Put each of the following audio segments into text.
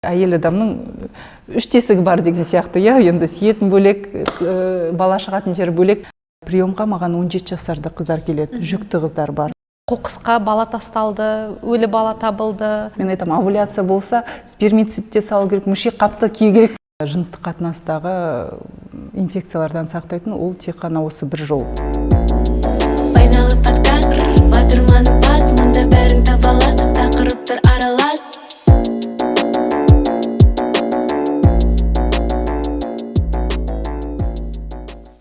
Әйел адамның үш тесігі бар деген сияқты, иә, енді сүйетін бөлек, бала шығатын жері бөлек. Приемға маған 17 жастарда қыздар келеді, жүкті қыздар бар. Қоқысқа бала тасталды, өлі бала табылды. Мен айтамын, овуляция болса, спермицид те салу керек, мүше қапты кию керек. Жыныстық қатынастағы инфекциялардан сақтайтын ол тек қана осы бір жол. Пайдалы подкаст, батырманы бас, мұнда бәрін таба аласыз, тақырыптар аралас.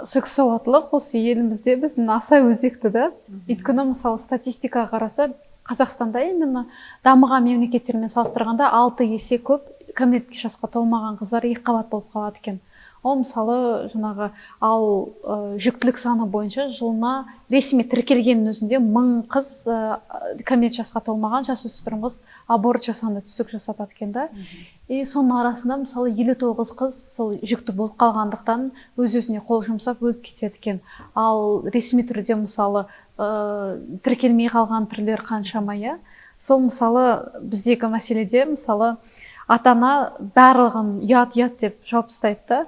Секс сауаттылық осы елімізде біздің аса өзекті да. Өйткені, мысалы, статистикаға қараса, Қазақстанда именно дамыған мемлекеттермен салыстырғанда 6 есе көп кәмелеттік жасқа толмаған қыздар екіқабат болып қалады екен. Ол, мысалы, жаңағы, ал жүктілік саны бойынша жылына ресми тіркелгеннің өзінде 1000 қыз, кәмелеттік жасқа толмаған жасөспірім қыз аборт, жасанды түсік жасатады екен да. И соның арасында, мысалы, 59 қыз сол жүкті болып қалғандықтан өз өзіне қол жұмсап, өліп кетеді екен. Ал ресми түрде, мысалы, тіркелмей қалған түрлер қаншама, иә. Сол, мысалы, біздегі мәселеде, мысалы, ата ана барлығын ұят, ұят деп жауып тастайды да.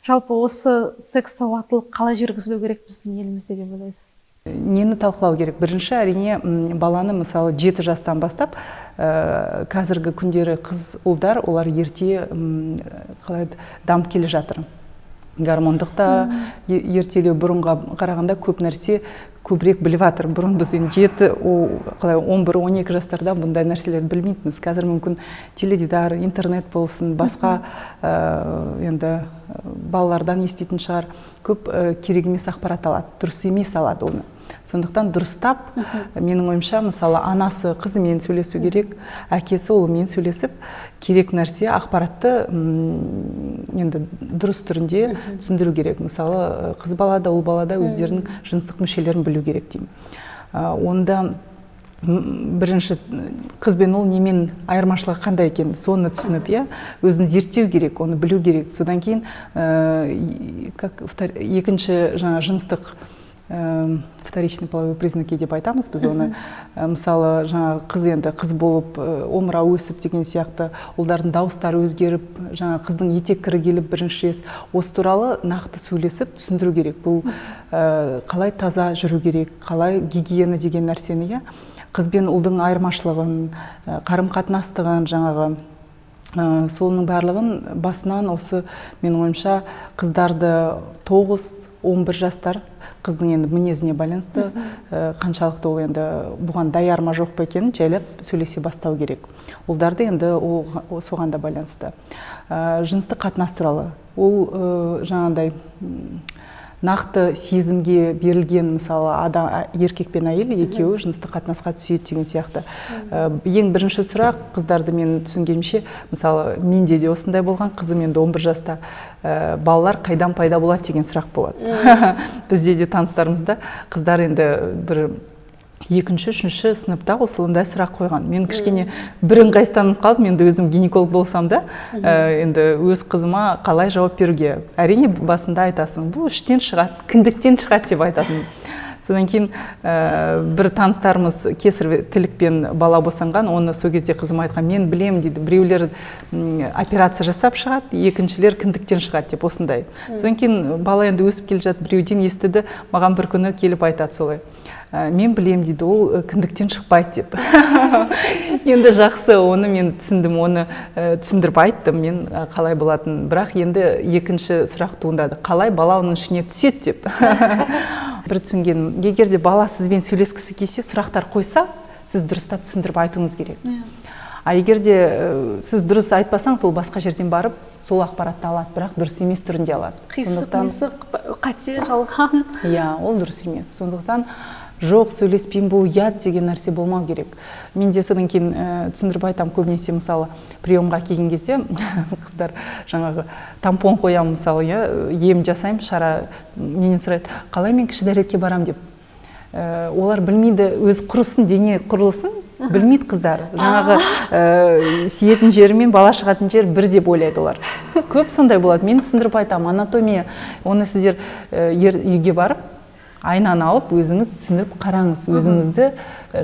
Жалпы, осы секс сауаттылық қалай жүргізілу керек біздің елімізде деп ойлайсыз? Нені талқылау керек? Бірінші, әрине, баланы, мысалы, 7 жастан бастап, қазіргі күндері қыз, ұлдар, олар ерте қалай еді, дамып келе жатыр. Гормондық та ертелеу, бұрынға қарағанда көп нәрсе көбірек біліп жатыр. Бұрын біз енді 7, қалай, 11, 12 жастарда бұндай нәрселерді білмейтінбіз. Қазір мүмкін теледидар, интернет болсын, басқа енді балалардан еститін шығар, көп керек емес ақпарат алады, дұрыс емес алады оны. Сондықтан дұрыстап, менің ойымша, мысалы, анасы қызымен сөйлесу керек, әкесі ұлымен сөйлесіп, керек нәрсе ақпаратты енді дұрыс түрінде түсіндіру керек. Мысалы, қыз бала да, ұл бала да өздерінің жыныстық мүшелерін білу керек деймін. Онда бірінші қыз бен ұл немен айырмашылығы қандай екенін, соны түсініп, иә, өзін зерттеу керек, оны білу керек. Содан кейін как екінші жаңа жыныстық вторичный половой признаки деп айтамыз біз оны. Мысалы, жаңа қыз енді қыз болып, омырау өсіп деген сияқты, ұлдардың дауыстары өзгеріп, жаңа қыздың етек кірі келіп бірінші рет, осы туралы нақты сөйлесіп, түсіндіру керек. Бұл қалай таза жүру керек, қалай гигиена деген нәрсені, иә, қыз бен ұлдың айырмашылығын, қарым қатынастығын, жаңағы соның барлығын басынан осы, менің ойымша, қыздарды 9-11 жастар, қыздың енді мінезіне байланысты, қаншалықты ол енді бұған даяр ма, жоқ па екенін жайлап сөйлесе бастау керек. Ұлдарды енді ол соған да байланысты. Жыныстық қатынас туралы ол жаңағындай нақты сезімге берілген, мысалы, адам, еркек пен әйел екеуі жыныстық қатынасқа түседі деген сияқты. Ең бірінші сұрақ қыздарды, мен түсінгенімше, мысалы, менде де осындай болған, қызым енді 11 жаста, балалар қайдан пайда болады деген сұрақ болады. Бізде де таныстарымызда қыздар енді бір екінші, үшінші сыныпта осындай сұрақ қойған. Мен кішкене бір ыңғайсызданып қалдым. Енді өзім гинеколог болсам да, енді өз қызыма қалай жауап беруге? Әрине, басында айтасың, бұл іштен шығады, кіндіктен шығады деп айтатын. Содан кейін бір таныстарымыз кесар тілікпен бала босанған, оны сол кезде қызым айтқан: «Мен білемін, – дейді, – біреулер операция жасап шығады, екіншілер кіндіктен шығады», – деп осындай. Содан кейін бала енді өсіп келе жатып, біреуден естіді, маған бір күні келіп айтады солай: «Мен білем, – дейді, – ол кіндіктен шықпайды», – деп. Енді жақсы, оны мен түсіндім, оны түсіндіріп айттым мен қалай болатынын. Бірақ енді екінші сұрақ туындады: қалай бала оның ішіне түседі деп. Бір түсінгенім, егер де бала сізбен сөйлескісі келсе, сұрақтар қойса, сіз дұрыстап түсіндіріп айтуыңыз керек. А егер де сіз дұрыс айтпасаңыз, ол басқа жерден барып сол ақпаратты алады, бірақ дұрыс емес түрінде алады. Қисық, Сондықтан мисық, қате, жалған. Иә, ол дұрыс емес. Сондықтан жоқ, сөйлеспеймін, бұл ұят деген нәрсе болмау керек. Мен де содан кейін түсіндіріп айтамын көбінесе. Мысалы, приемға келген кезде қыздар, жаңағы тампон қоямын, мысалы, иә, ем жасаймын, шара, менен сұрайды: «Қалай мен кіші дәретке барамын?» – деп. Олар білмейді өз құрысын, дене құрылысын білмейді қыздар. Жаңағы сиетін жері мен бала шығатын жер бір деп ойлайды олар. Көп сондай болады. Мен түсіндіріп айтамын анатомия, оны сіздер үйге барып айнаны алып, өзіңіз түсіндіріп қараңыз өзіңізді.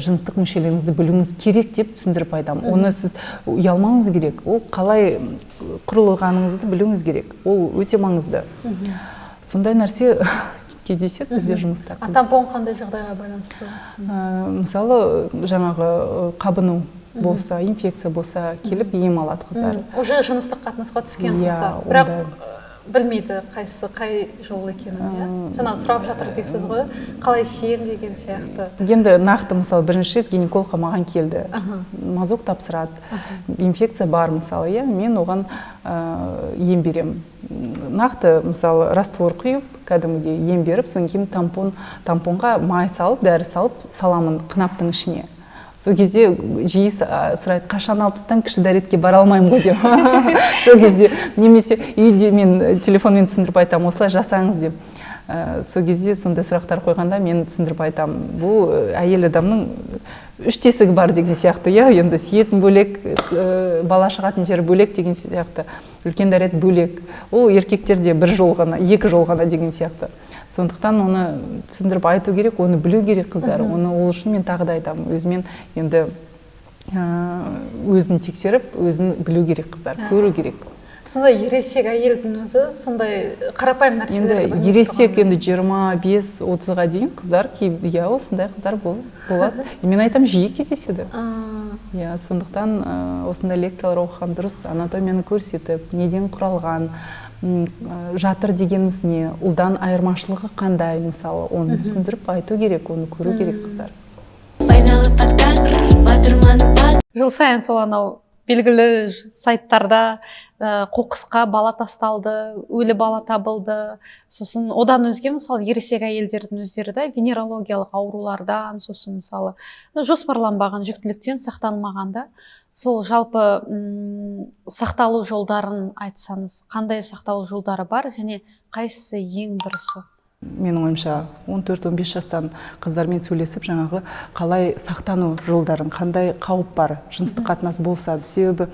жыныстық мүшелеріңізді білуіңіз керек деп түсіндіріп айтамын. Оны сіз ұялмауыңыз керек, ол қалай құрылғаныңызды білуіңіз керек, ол өте маңызды. Сондай нәрсе кездеседі бізде жұмыста. А тампон қандай жағдайға байланысты? Мысалы, жаңағы қабыну болса, инфекция болса, келіп ем алады қыздар. Уже жыныстық қатынасқа түскен қыздар. Бірақ білмейді қайсы қай жол екенін, иә? Жаңа сұрап жатыр дейсіз ғой, қалай сием деген сияқты. Енді нақты, мысалы, бірінші рет гинекологқа маған келді. Мазок тапсырады. Инфекция бар, мысалы, иә, мен оған ем беремін. Нақты, мысалы, раствор құйып, кәдімгідей ем беріп, содан кейін тампонға май салып, дәрі салып, саламын қынаптың ішіне. Сол кезде жиі сұрайды, қашан алып тастаймын, кіші дәретке бара алмаймын ғой деп. Сол кезде немесе үйде мен телефонмен түсіндіріп айтамын, осылай жасаңыз деп. Сол кезде сондай сұрақтар қойғанда мен түсіндіріп айтамын, бұл әйел адамның үш тесігі бар деген сияқты, иә, енді сиетін бөлек, бала шығатын жері бөлек деген сияқты, үлкен дәрет бөлек. Ол еркектерде бір жол ғана, екі жол ғана деген сияқты. Сондықтан оны түсіндіріп айту керек, оны білу керек қыздар. Оны ол үшін мен тағы да айтамын, өзімен енді өзін тексеріп, өзін білу керек қыздар, көру керек. Сондай ересек әйелдің өзі сондай қарапайым нәрселерді енді ересек енді 25-30-ға дейін қыздар, иә, осындай қыздар болады. Мен айтамын, жиі кездеседі. Иә, сондықтан осындай лекциялар оқыған дұрыс, анатомияны көрсетіп, неден құралған, жатыр дегеніміз не, ұлдан айырмашылығы қандай, мысалы, оны түсіндіріп айту керек, оны көру керек қыздар. Пайдалы подкаст, батырманы бас. Жыл сайын сол анау белгілі сайттарда қоқысқа бала тасталды, өлі бала табылды. Сосын одан өзге, мысалы, ересек әйелдердің өздері де венерологиялық аурулардан, сосын, мысалы, жоспарланбаған жүктіліктен сақтанмаған да. Сол жалпы сақталу жолдарын айтсаңыз, қандай сақталу жолдары бар және қайсысы ең дұрысы? Менің ойымша, 14-15 жастан қыздармен сөйлесіп, жаңағы қалай сақтану жолдарын, қандай қауіп бар, жыныстық қатынас болса. Себебі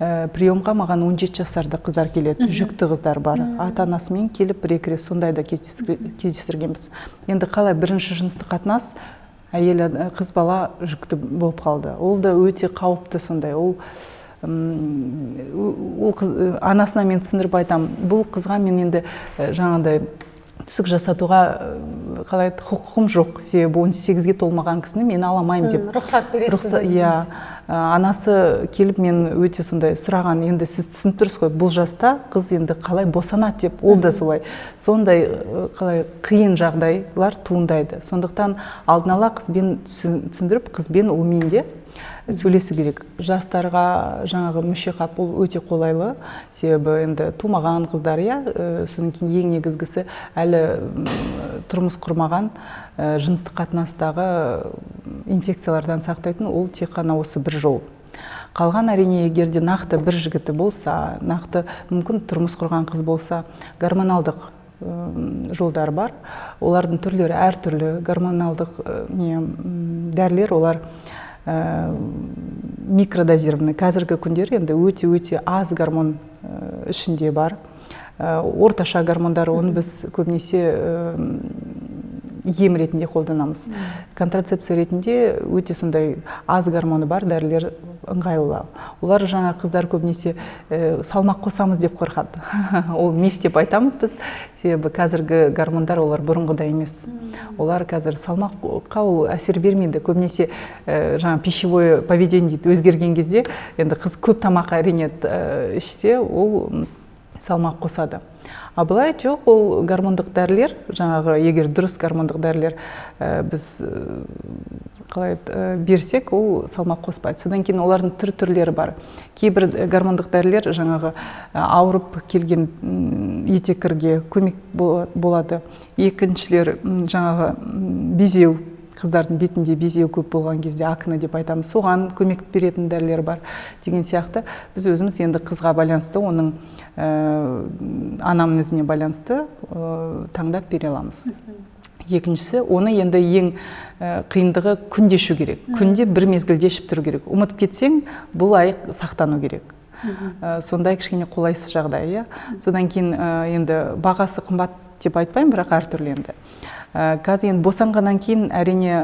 приемға маған 17 жастарда қыздар келеді, жүкті қыздар бар. Ата-анасымен келіп бір-екі рет сондай да кездестіргенбіз. Енді қалай бірінші жыныстық қатынас, әйел қыз бала жүкті болып қалды. Ол да өте қауіпті сондай. Ол қыз, анасына мен түсіндіріп айтамын, бұл қызға мен енді жаңағыдай түсік жасатуға қалай құқығым жоқ, себебі 18-ге толмаған кісіні мен аламаймын деп. Рұқсат бересіз. Иә, анасы келіп мен өте сондай сұраған, енді сіз түсініп тұрсыз ғой, бұл жаста қыз енді қалай босанады деп, ол да солай. Сондай қалай қиын жағдайлар туындайды. Сондықтан алдын ала қызбен түсіндіріп, қызбен ұлмен де сөйлесу керек. Жастарға жаңағы мүшеқап ол өте қолайлы, себебі енді тумаған қыздар, иә, содан кейін ең негізгісі әлі тұрмыс құрмаған, жыныстық қатынастағы инфекциялардан сақтайтын ол тек қана осы бір жол. Қалған әрине егер де нақты бір жігіті болса, нақты мүмкін тұрмыс құрған қыз болса, гормоналдық жолдар бар. Олардың түрлері әртүрлі. Гормоналдық дәрілер олар микродозированный. Қазіргі күндері енді өте-өте аз гормон ішінде бар. Орташа гормондар, оны біз көбінесе ем ретінде қолданамыз. Контрацепция ретінде өте сондай аз гормоны бар дәрілер ыңғайлы. Олар жаңа қыздар көбінесе салмақ қосамыз деп қорқады. Ол миф деп айтамыз біз, себебі қазіргі гормондар олар бұрынғыдай емес. Олар қазір салмаққа ол әсер бермейді. Көбінесе жаңа пищевое поведение дейді, өзгерген кезде енді қыз көп тамақ әрине ішсе, ол салмақ қосады. А былай жоқ, ол гормондық дәрілер, жаңағы егер дұрыс гормондық дәрілер біз қалай берсек, ол салмақ қоспайды. Содан кейін олардың түр-түрлері бар. Кейбір гормондық дәрілер жаңағы ауырып келген етеккірге көмек болады. Екіншілер жаңағы безеу, қыздардың бетінде безеу көп болған кезде акне деп айтамыз, соған көмек беретін дәрілер бар деген сияқты. Біз өзіміз енді қызға байланысты, оның анамнезіне байланысты таңдап бере аламыз. Екіншісі, оны енді ең қиындығы күнде ішу керек. Күнде бір мезгілде ішіп тұру керек. Ұмытып кетсең, бұл ай сақтану керек. Сондай кішкене қолайсыз жағдай, иә. Содан кейін енді бағасы қымбат деп айтпаймын, бірақ әртүрлі енді. Қазір енді босанғаннан кейін, әрине,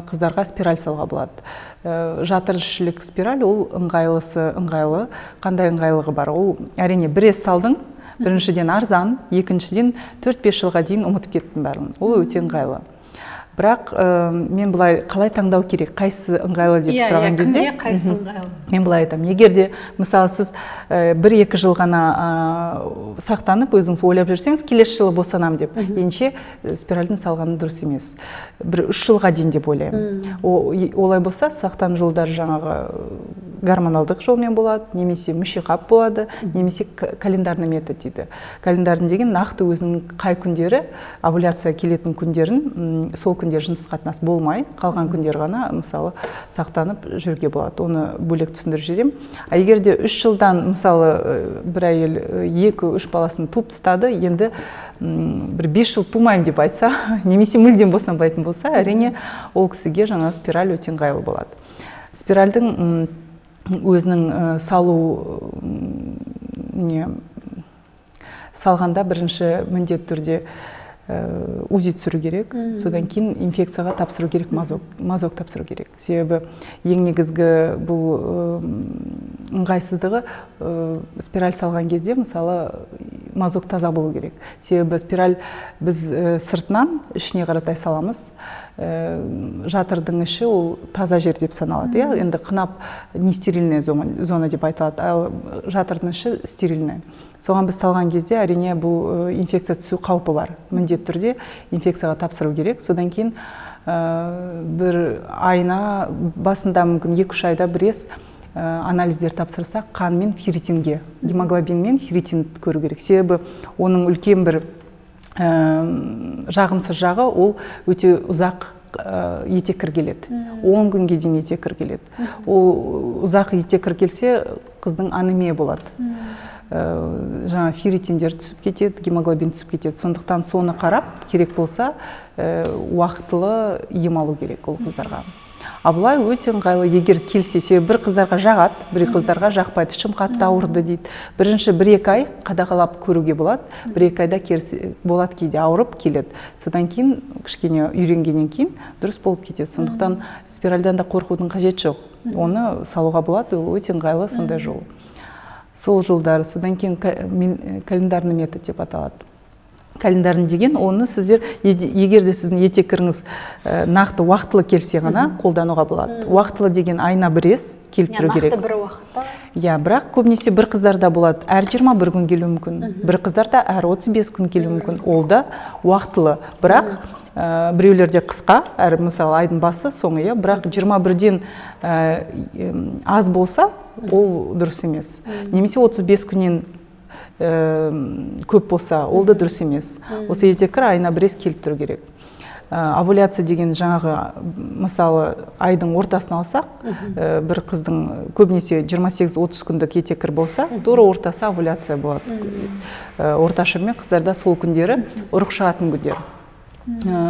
қыздарға спираль салуға болады. Жатырішілік спираль ол ыңғайлысы ыңғайлы. Қандай ыңғайлығы бар? Ол, әрине, бір рет салдың, біріншіден, арзан, екіншіден, 4-5 жылға дейін ұмытып кеттің бәрін. Ол өте ыңғайлы. Бірақ мен былай, қалай таңдау керек, қайсысы ыңғайлы деп сұраған кезде, кімге қайсысы ыңғайлы? Мен былай айтамын: егер де, мысалы, сіз 1-2 жыл ғана сақтанып, өзіңіз ойлап жүрсеңіз, келесі жылы босанамын деп, ендеше спиральдің салғаны дұрыс емес. Бір 3 жылға дейін деп ойлаймын. Олай болса, сақтану жолдары жаңағы гормоналдық жолмен болады, немесе мүшеқап болады, немесе календарный метод дейді. Календарный деген нақты өзінің қай күндері овуляция келетін күндерін, сол күндері жыныстық қатынас болмай, қалған күндері ғана, мысалы, сақтанып жүруге болады. Оны бөлек түсіндіріп жіберемін. А егер де 3 жылдан, мысалы, бір әйел екі үш баласын туып тастады, енді бір 5 жыл тумаймын деп айтса немесе мүлдем босанбайтын болса, әрине, ол кісіге жаңа спираль өте ыңғайлы болады. Спиральдің өзінің салу не салғанда бірінші міндетті түрде УЗИ түсіру керек. Содан кейін инфекцияға тапсыру керек, мазок тапсыру керек. Себебі ең негізгі бұл ыңғайсыздығы, спираль салған кезде, мысалы, мазок таза болу керек. Себебі спираль біз сыртынан ішіне қаратай саламыз. Жатырдың іші ол таза жер деп саналады, иә, енді қынап нестерильная зона деп айтылады, ал жатырдың іші стерильная. Соған біз салған кезде, әрине, бұл инфекция түсу қаупі бар. Міндетті түрде инфекцияға тапсыру керек. Содан кейін бір айына, басында мүмкін 2-3 айда бір рет анализдер тапсырсақ, қан мен ферритинге, гемоглобин мен ферритин көру керек. Себебі оның үлкен бір жағымсыз жағы, ол өте ұзақ етеккір келеді, 10 күнге дейін етеккір келеді. Ол ұзақ етеккір келсе, қыздың анемия болады. Жаңа ферритиндер түсіп кетеді, гемоглобин түсіп кетеді. Сондықтан соны қарап, керек болса, уақытылы ем алу керек ол қыздарға. А былай өте ыңғайлы, егер келсе. Себебі бір қыздарға жағады, бір қыздарға жақпайды, ішім қатты ауырды дейді. Бірінші 1-2 ай қадағалап көруге болады. 1-2 айда керісі болады, кейде ауырып келеді, содан кейін кішкене үйренгеннен кейін дұрыс болып кетеді. Сондықтан спиральдан да қорқудың қажеті жоқ, оны салуға болады, ол өте ыңғайлы сондай жол, сол жолдары. Содан кейін календарный метод деп аталады. Календарный деген, оны сіздер, егер де сіздің етеккіріңіз нақты уақытылы келсе ғана қолдануға болады. Уақытылы деген айына бір рет келіп тұру керек. Нақты бір уақытта. Иә, бірақ көбінесе бір қыздарда болады, әр 21 күн келуі мүмкін, бір қыздарда әр 35 күн келуі мүмкін. Ол да уақытылы, бірақ біреулерде қысқа, әр, мысалы, айдың басы, соңы, иә. Бірақ 21-ден аз болса, ол дұрыс емес, немесе 35 күннен көп болса, ол да дұрыс емес. Осы етеккір айына бір рет келіп тұру керек. Овуляция деген жаңағы, мысалы, айдың ортасын алсақ, бір қыздың көбінесе 28-30 күндік етеккір болса, тура ортасы овуляция болады. Орташамен қыздарда сол күндері ұрық шығатын күндер.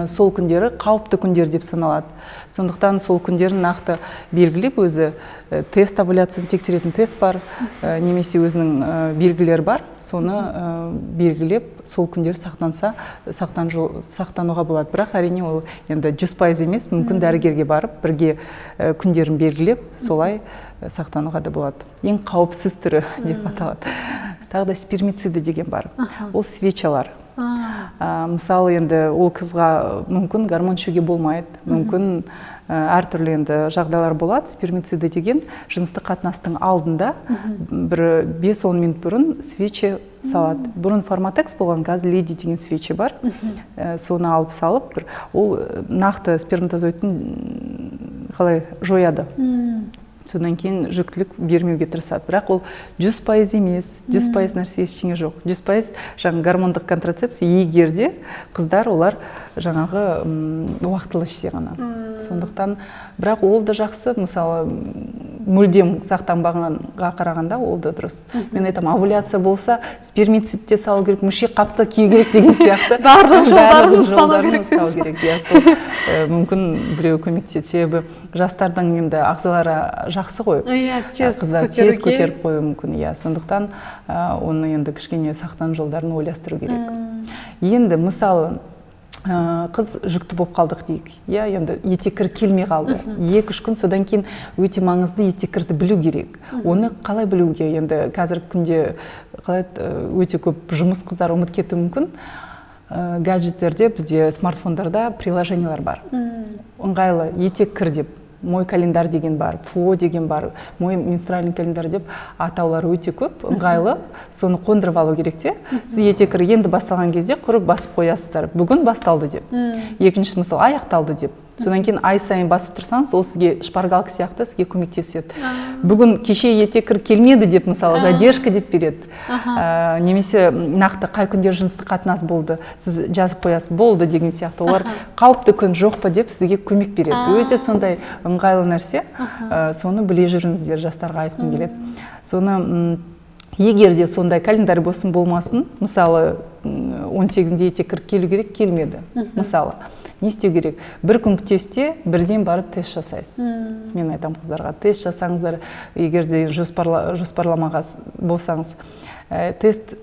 Сол күндері қауіпті күндер деп саналады. Сондықтан сол күндерін нақты белгілеп, өзі тест, овуляцияны тексеретін тест бар, немесе өзінің белгілері бар, соны белгілеп, сол күндері сақтанса, сақтануға болады. Бірақ, әрине, ол енді 100% емес, мүмкін, дәрігерге барып, бірге күндерін белгілеп, солай сақтануға да болады. Ең қауіпсіз түрі деп аталады. Тағы да спермициды деген бар, ол свечалар. Мысалы, енді ол қызға мүмкін гормон ішуге болмайды, мүмкін әртүрлі енді жағдайлар болады. Спермициды деген жыныстық қатынастың алдында бір 5-10 минут бұрын свечи салады. Бұрын Фарматекс болған, қазір Леди деген свечи бар. Соны алып салып, бір ол нақты сперматозоидтың қалай жояды. Содан кейін жүктілік бермеуге тырысады. Бірақ ол 100% емес, 100% нәрсе ештеңе жоқ. 100% жаңағы гормондық контрацепция, егер де қыздар олар жаңағы уақытылы ішсе ғана. Сондықтан, бірақ ол да жақсы, мысалы, мүлдем сақтанбағанға қарағанда ол да дұрыс. Мен айтамын, овуляция болса, спермицид те салу керек, мүше қапты кию керек деген сияқты. Барлық жолдарын ұстану жолдарын керек. Ұстау керек, иә. Сол мүмкін біреу көмектеседі. Себебі жастардың енді ағзалары жақсы ғой. Иә, тез Қыздар тез көтеруге. Көтеріп қоюы мүмкін, иә. Сондықтан оны енді кішкене сақтану жолдарын ойластыру керек. Енді, мысалы, Қыз жүкті болып қалдық дейік, иә, енді етеккір келмей қалды 2-3 күн. Содан кейін өте маңызды етеккірді білу керек. Оны қалай білуге? Енді қазіргі күнде қалай, өте көп жұмыс, қыздар ұмытып кетуі мүмкін. Гаджеттерде, бізде смартфондарда приложениялар бар ыңғайлы, етеккір деп, «Мой календарь» деген бар, «Фло» деген бар, «Мой менструальный календарь» деп, атаулары өте көп, ыңғайлы. Соны қондырып алу керек те. Сіз етеккір енді басталған кезде құрып басып қоясыздар, бүгін басталды деп, екінші, мысалы, аяқталды деп. Содан кейін ай сайын басып тұрсаңыз, ол сізге шпаргалка сияқты сізге көмектеседі. Бүгін, кеше етеккір келмеді деп, мысалы, задержка деп береді. Немесе нақты қай күндері жыныстық қатынас болды, сіз жазып қоясыз, болды деген сияқты. Олар қауіпті күн жоқ па деп сізге көмек береді. Өте сондай ыңғайлы нәрсе. Соны біле жүріңіздер, жастарға айтқым келеді соны. Егер де сондай календарь болсын, болмасын, мысалы, 18-інде етеккір келу керек, келмеді, мысалы, не істеу керек? Бір күн күтесіз де, бірден барып тест жасайсыз. Мен айтамын қыздарға: тест жасаңыздар, егер де жоспарламаған болсаңыз. Тест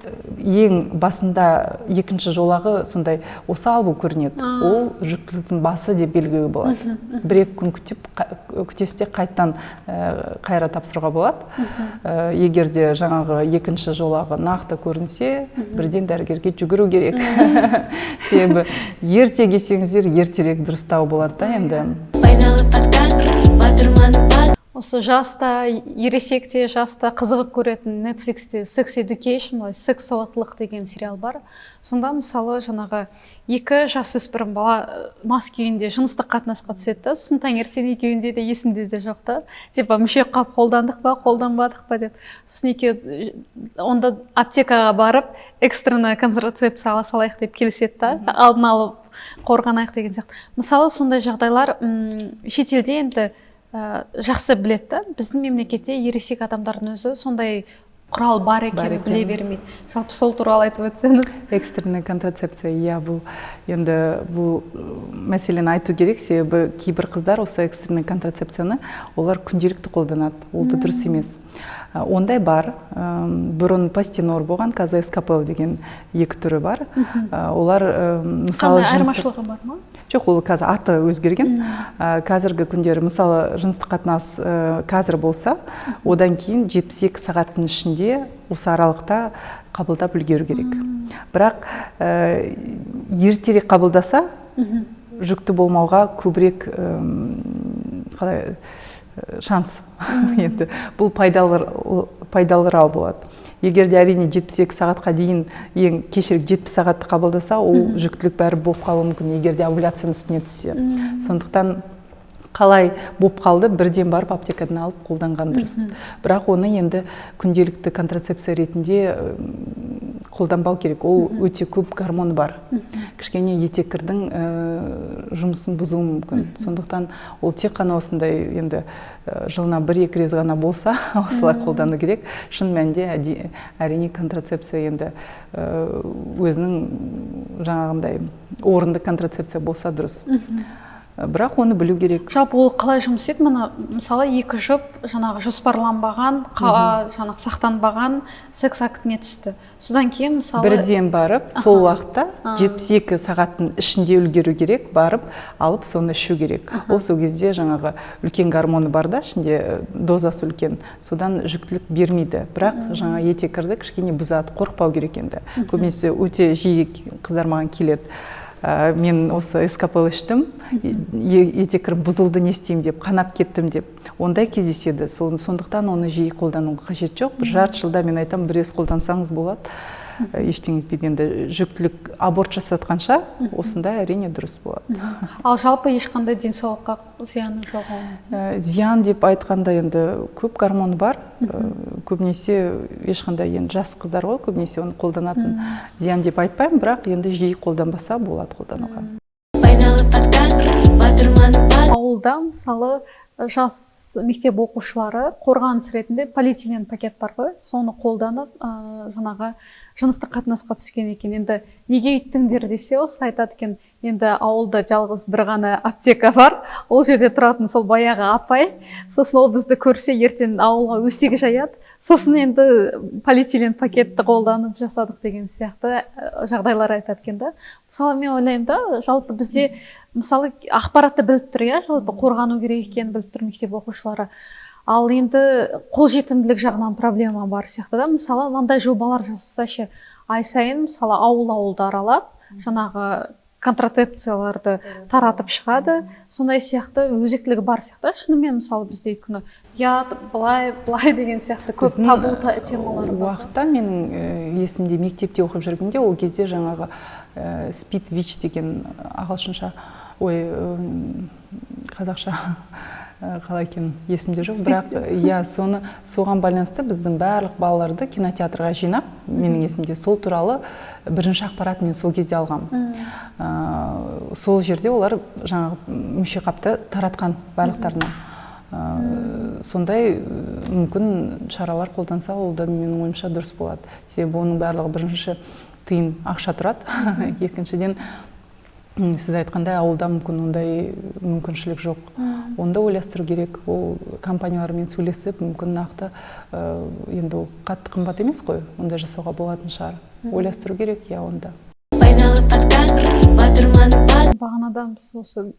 ең басында екінші жолағы сондай осал болып көрінеді, ол жүктіліктің басы деп белгілеуге болады. 1-2 күн күтіп, күтесіз де, қайтадан қайра тапсыруға болады. Егер де жаңағы екінші жолағы нақты көрінсе, бірден дәрігерге жүгіру керек, себебі ерте келсеңіздер, ертерек дұрыстау болады да енді. Пайдалы подкаст, батырманы бас. Осы жаста, ересек те, жаста қызығып көретін Netflixте Sex Education, былай секс сауаттылық деген сериал бар. Сонда, мысалы, жаңағы екі жасөспірім бала мас күйінде жыныстық қатынасқа түседі да, сосын таңертең екеуінде де есінде де жоқ та, типа мүшеқап қолдандық па, қолданбадық па деп. Сосын екеуі онда аптекаға барып, экстренный контрацепция ала салайық деп келіседі да, алдын алып қорғанайық деген сияқты. Мысалы, сондай жағдайлар шетелде енді жақсы біледі да, біздің мемлекетте ересек адамдардың өзі сондай құрал бар екенін біле бермейді. Жалпы сол туралы айтып өтсеңіз. Экстренный контрацепция, иә. Бұл енді, бұл мәселені айту керек, себебі кейбір қыздар осы экстренный контрацепцияны олар күнделікті қолданады, ол да дұрыс емес. Ондай бар. Бұрын Постинор болған, қазір СКПЛ деген екі түрі бар. Олар мысалы, Қандай айырмашылығы бар ма? Жоқ, ол қазір аты өзгерген. Қазіргі күндері, мысалы, жыныстық қатынас қазір болса, одан кейін 72 сағаттың ішінде, осы аралықта қабылдап үлгеру керек. Бірақ ертерек қабылдаса, жүкті болмауға көбірек қалай, шанс, енді бұл пайдалырау болады. Егер де, әрине, 72 сағатқа дейін, ең кешірек 70 сағатты қабылдаса, ол жүктілік бәрі болып қалуы мүмкін, егер де овуляцияның үстіне түссе. Сондықтан қалай болып қалды, бірден барып аптекадан алып қолданған дұрыс. Бірақ оны енді күнделікті контрацепция ретінде қолданбау керек. Ол өте көп гормон бар, кішкене етеккірдің жұмысын бұзуы мүмкін. Сондықтан ол тек қана осындай енді жылына 1-2 рет ғана болса, осылай қолдану керек. Шын мәнінде, әрине, контрацепция енді өзінің жаңағындай орынды контрацепция болса дұрыс, бірақ оны білу керек. Жалпы ол қалай жұмыс істейді? Мына, мысалы, екі жұп жаңағы жоспарланбаған, жаңағы сақтанбаған секс актіне түсті, содан кейін, мысалы, Бірден барып, сол уақытта, 72 сағаттың ішінде үлгеру керек, барып алып, соны ішу керек. Ол сол кезде жаңағы үлкен гормоны бар да ішінде, дозасы үлкен, содан жүктілік бермейді, бірақ жаңа етеккірді кішкене бұзады. Қорықпау керек енді. Көбінесе өте жиі қыздар маған келеді: «Мен осы СКПЛ іштім, етеккірім бұзылды, не істеймін?» деп, «Қанап кеттім» деп. Ондай кездеседі. Сондықтан оны жиі қолдануға қажет жоқ. Бір жарты жылда, мен айтамын, бір рет қолдансаңыз болады. Ештеңе етпейді. Енді жүктілік, аборт жасатқанша, осындай, әрине, дұрыс болады. Ал жалпы ешқандай денсаулыққа зияны жоқ оның? Зиян деп айтқанда, енді көп гормоны бар. Көбінесе ешқандай, енді жас қыздар ғой көбінесе оны қолданатын, зиян деп айтпаймын, бірақ енді жиі қолданбаса болады қолдануға. Пайдалы подкаст, батырманы бас. Ауылда, мысалы, жас мектеп оқушылары қорғаныс ретінде полиэтилен пакет бар ғой, соны қолданып, жаңағы жыныстық қатынасқа түскен екен. Енді неге өйттіңдер десе, осылай айтады екен: енді ауылда жалғыз бір ғана аптека бар, ол жерде тұратын сол баяғы апай, сосын ол бізді көрсе, ертең ауылға өсек жаяды. Сосын енді полиэтилен пакетті қолданып жасадық деген сияқты жағдайлар айтады екен да. Мысалы, мен ойлаймын да, жалпы бізде, мысалы, ақпаратты біліп тұр, иә, жалпы қорғану керек екенін біліп тұр мектеп оқушылары. Ал енді қолжетімділік жағынан проблема бар сияқты да. Мысалы, мынандай жобалар жасаса ше, ай сайын, мысалы, ауыл-ауылды аралап, жаңағы контрацепцияларды таратып шығады, сондай сияқты өзектілігі бар сияқты шынымен. Мысалы, бізде, өйткені ұят, былай былай деген сияқты көп табу темалар бар. Уақытта менің есімде, мектепте оқып жүргенде, ол кезде жаңағы СПИД, ВИЧ деген, ағылшынша, ой, қазақша қалай екенін есімде жоқ, бірақ иә, соны, соған байланысты біздің барлық балаларды кинотеатрға жинап, менің есімде, сол туралы бірінші ақпарат мен сол кезде алғам. Сол жерде олар жаңағы мүшеқапты таратқан барлықтарына. Сондай мүмкін шаралар қолданса, ол да, менің ойымша, дұрыс болады. Себебі оның барлығы, бірінші, тиын ақша тұрады, екіншіден, сіз айтқандай, ауылда мүмкін ондай мүмкіншілік жоқ. Оны да ойластыру керек. Ол компаниялармен сөйлесіп, мүмкін, нақты, енді ол қатты қымбат емес қой, ондай жасауға болатын шығар. Ойластыру керек, иә, онда. Пайдалы подкаст, батырманы бас. Бағанадан біз осы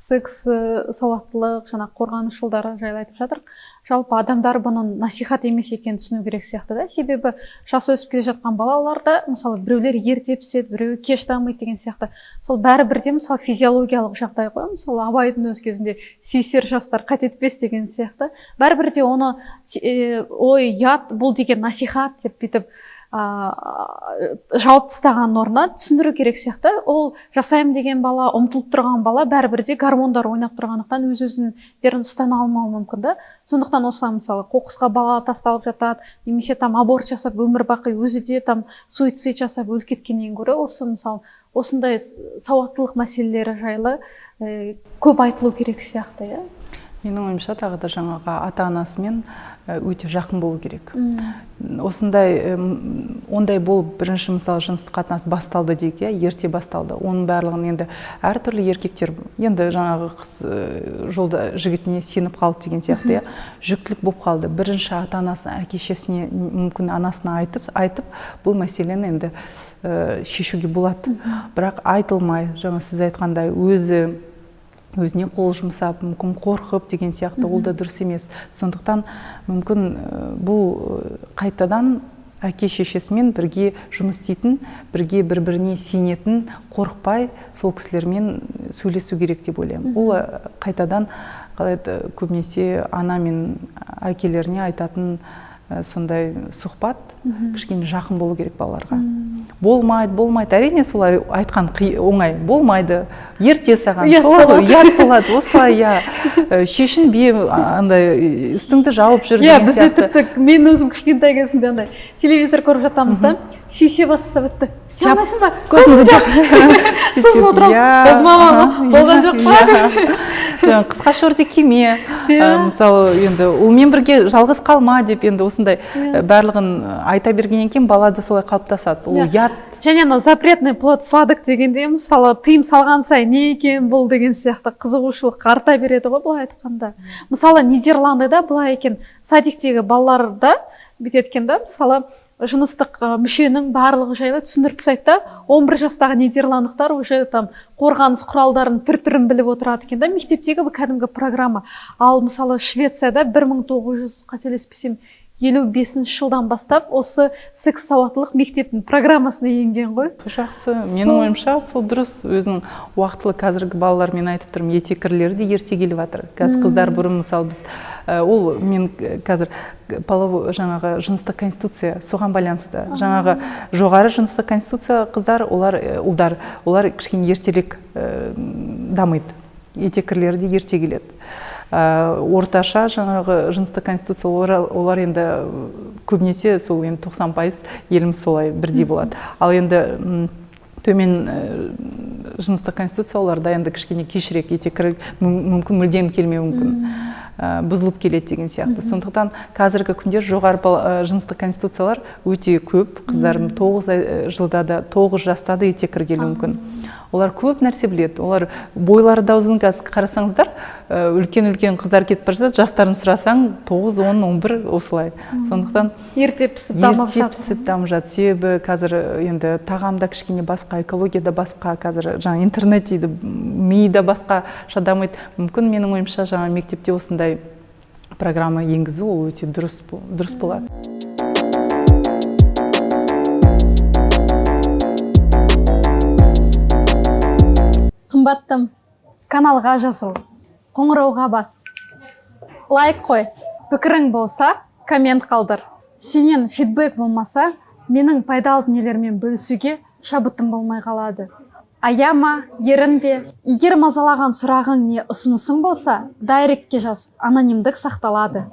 секс сауаттылық, жаңағы қорғаныс жолдары жайлы айтып жатырмық. Жалпы адамдар бұның насихат емес екенін түсіну керек сияқты да. Себебі жасы өсіп келе жатқан балаларда, мысалы, біреулер ерте піседі, біреуі кеш дамиды деген сияқты. Сол бәрібір де, мысалы, физиологиялық жағдай ғой. Мысалы, Абайдың өз кезінде «сейсер жастар қате деген сияқты. Бәрібір де оны «ой, ұят бұл деген насихат» деп бүйтіп жауып тастағанның орнына түсіндіру керек сияқты. Ол жасаймын деген бала, ұмтылып тұрған бала бәрібір де гормондар ойнап тұрғандықтан, өз өздерін ұстана алмауы мүмкін да. Сондықтан осылай, мысалы, қоқысқа бала тасталып жатады немесе там аборт жасап, өмір бақи өзі де там суицид жасап өліп кеткеннен гөрі, осы, мысалы, осындай сауаттылық мәселелері жайлы көп айтылу керек сияқты, иә. Менің ойымша, тағы да жаңағы ата анасымен өте жақын болу керек. Осындай ондай болып, бірінші, мысалы, жыныстық қатынас басталды дейік, иә, ерте басталды. Оның барлығын енді әртүрлі еркектер, енді жаңағы қыз жолда жігітіне сеніп қалды деген сияқты, иә, жүктілік болып қалды. Бірінші ата анасына, әке шешесіне, мүмкін, анасына айтып, бұл мәселені енді шешуге болады. Бірақ айтылмай, жаңа сіз айтқандай, өзі өзіне қол жұмсап, мүмкін, қорқып деген сияқты, ол да дұрыс емес. Сондықтан мүмкін бұл қайтадан әке шешесімен бірге жұмыс істейтін, бірге бір біріне сенетін, қорықпай сол кісілермен сөйлесу керек деп ойлаймын. Ол қайтадан, қалай еді, көбінесе ана мен әкелеріне айтатын сондай сұхбат: кішкене жақын болу керек балаларға. Болмайды, болмайды, әрине, солай айтқан оңай, болмайды, ерте саған, солай ғой, ұят болады осылай, иә, шешінбе, андай үстіңді жауып жүр иә деген бізде сияқты. Тіпті мен өзім кішкентай кезімде андай телевизор көріп жатамыз да, сүйісе бастаса, бітті, ұялмайсың ба, көзіңді жап. Сосын отырамыз, болды ма, мама, болған жоқ па деп. Жаңа қысқа шорты киме, мысалы, енді ұлмен бірге жалғыз қалма деп, енді осындай барлығын айта бергеннен кейін бала да солай қалыптасады. Ол ұят. Және ана «запретный плод сладок» дегенде, мысалы, тыйым салған сайын не екен бұл деген сияқты қызығушылық арта береді ғой. Былай айтқанда, мысалы, Нидерландыда былай екен: садиктегі балаларда бүйтеді екен да, мысалы, жыныстық мүшенің барлығы жайлы түсіндіріп тастайды да. 11 жастағы нидерландықтар уже там қорғаныс құралдарының түр түрін біліп отырады екен да, мектептегі бұл кәдімгі программа. Ал мысалы, Швецияда 1900, қателеспесем, 55-жылдан бастап осы секс сауаттылық мектептің программасына енген ғой. Сол жақсы, менің ойымша, сол дұрыс, өзінің уақытылы. Қазіргі балалар, мен айтып тұрмын, етеккірлері де ерте келіп жатыр қазір қыздар. Бұрын, мысалы, біз ол мен қазір половой, жаңағы жыныстық конституция, соған байланысты. Жаңағы жоғары жыныстық конституция қыздар, олар, ұлдар, олар кішкене ертерек дамиды, етеккірлері де ерте келеді. Орташа жаңағы жыныстық конституция, олар енді көбінесе сол енді 90% еліміз солай бірдей болады. Ал енді төмен жыныстық конституция, оларда енді кішкене кешірек етеккір, мүмкін, мүлдем келмеуі мүмкін, бұзылып келеді деген сияқты. Сондықтан қазіргі күнде жоғары жыныстық конституциялар өте көп. Қыздарым 9 жылда да, 9 жаста да етеккір келуі мүмкін. Олар көп нәрсе біледі, олар бойлары да ұзын. Қазір қарасаңыздар, үлкен үлкен қыздар кетіп бара жатады, жастарын сұрасаң, 9, 10, 11 осылай. Сондықтан ерте пісіп дамып ерте жатыр. Пісіп дамып жатыр. Себебі қазір енді тағам да кішкене басқа, экология да басқа, қазір жаңа интернет дейді, ми да басқаша дамиды. Мүмкін, менің ойымша, жаңа мектепте осындай программа енгізу, ол өте дұрыс болады. Қымбаттым, каналға жазыл, қоңырауға бас, лайк қой, пікірің болса, коммент қалдыр. Сенен фидбэк болмаса, менің пайдалы дүниелермен бөлісуге шабытым болмай қалады. Аяма, ерінбе. Егер мазалаған сұрағың не ұсынысың болса, директке жаз, анонимдік сақталады.